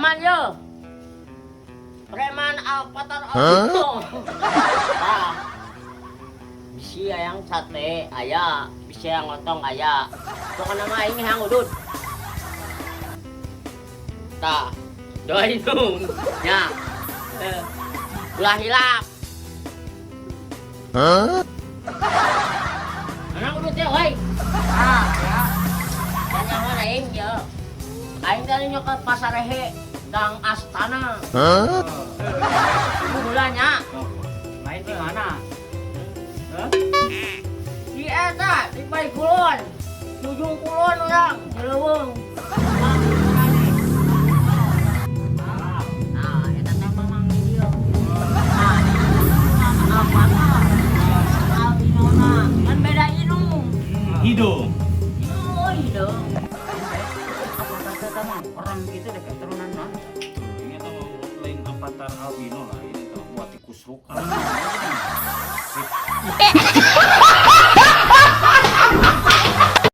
Preman yo. Preman Avatar Albino. Tah. Bisi hayang sate, aya. Bisi hayang lontong, aya. Pokokna mah aing hayang udud. Tah. Doain dong. Ya. Eh, ulah hilap. Anak udud ya, woi. Ah, ya. Dan nyawa aing ya. Aing tadi nyokot Pasar Rehe Gang Astana. Ibu mulanya. Main di mana? Di eta, di Pai Kulon. Ujung Kulon urang, di leuweung. Nah, eta teh mamang di dieu. Nah, apa? Albinona, kan beda indung. Hidung. Oh, hidung. Apa kata mah orang gitu deh keturunan mana? Ini tuh lain avatar albino lah, ini tuh buat tikus ruk.